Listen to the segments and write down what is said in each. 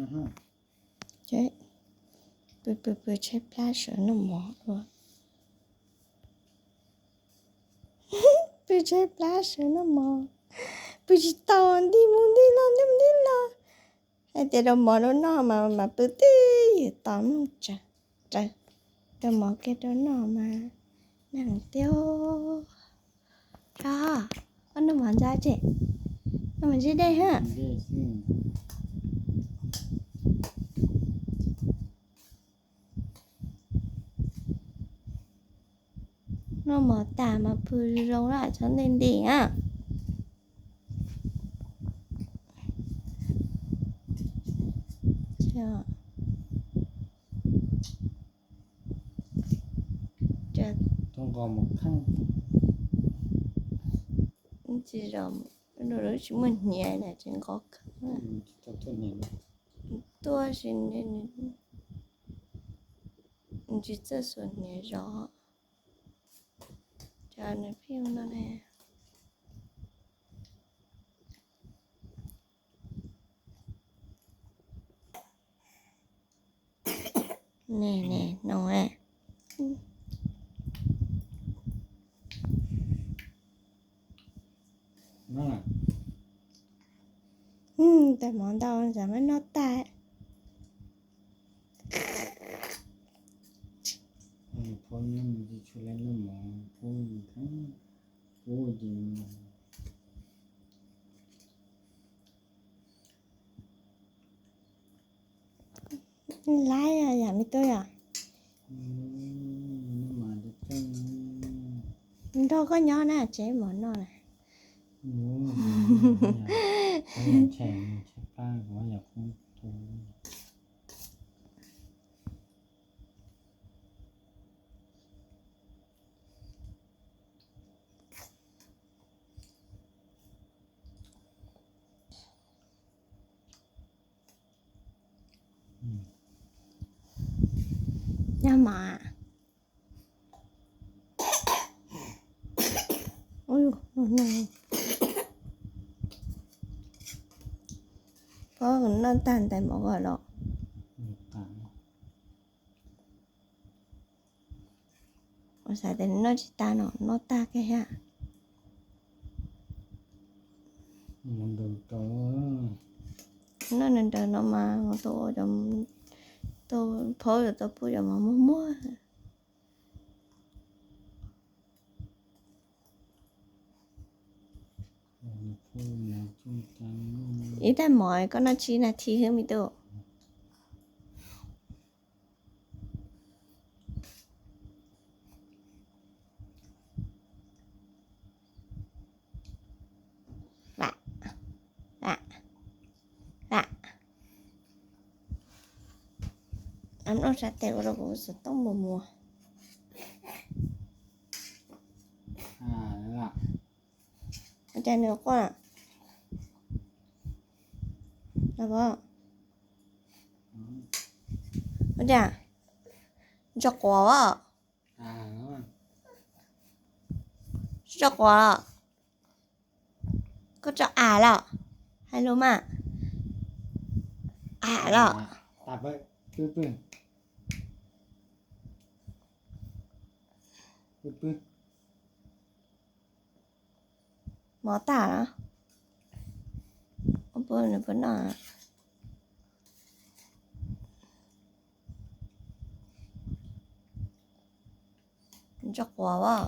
Pw pw pw tshaib plab sawv noj mov. Pw tshaib plab sawv noj mov. Pw tsis tau, nti mus nti los nti mus nti los. Hais tias rau mov rau noj mas mas pw twb ywm tos mloog tsawv rawv. Rau mov kiag rau noj mas neeg tiag. Koj noj mov ntxab tse, noj mov ntsib dej ha. Noj mov tas mas pw zoo lawm txhob nti nti na. Tsis zoo, tsis muaj hniav na, tsis nqos kheev. Tuaj si, tsis txawj xuas hniav zov. Cov nws pheej no ne. Ne ne no. Tais mov ntau, tsam maj noj tag. Laib yam me tub yom. Nrog koj nyob na, tsev mov noj na. Nyob mov. Phob noj tag ntais mov kom los. Xav tias noj tsis tas no, noj tag kiag thiab. Noj nrawm nrawm no mas tau, tau phob tau pub cov mov muag muag. Ib tais mov koj noj tsib nas this xwb me tub. Noj sab tes ua rau kuv xov tooj mus muag. Ua cas nws quaj? Ua cas? Tso quav os. Tso quav los? Koj tso av los? Hais lus mas. Av los? Mov tag los? Ua puas nws puas noj? Tso quav os.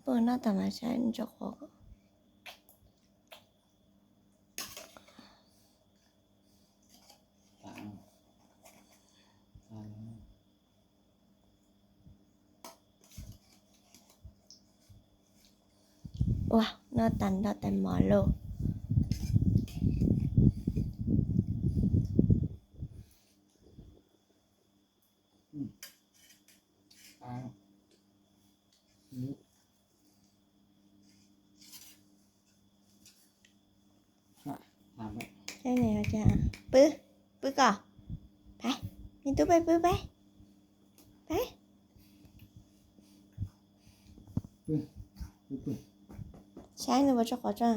Puas noj tas mas saib tso quav. Ua, noj tas nroj tais mov lauj. Pw, pw kom. Pab, me tub peb pw peb. Peb. Saib nws puas tso quav tso.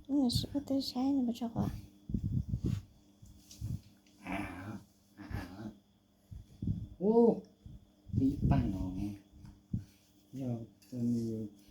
Saib nws puas tso quav. Ub, ib pab no yog nws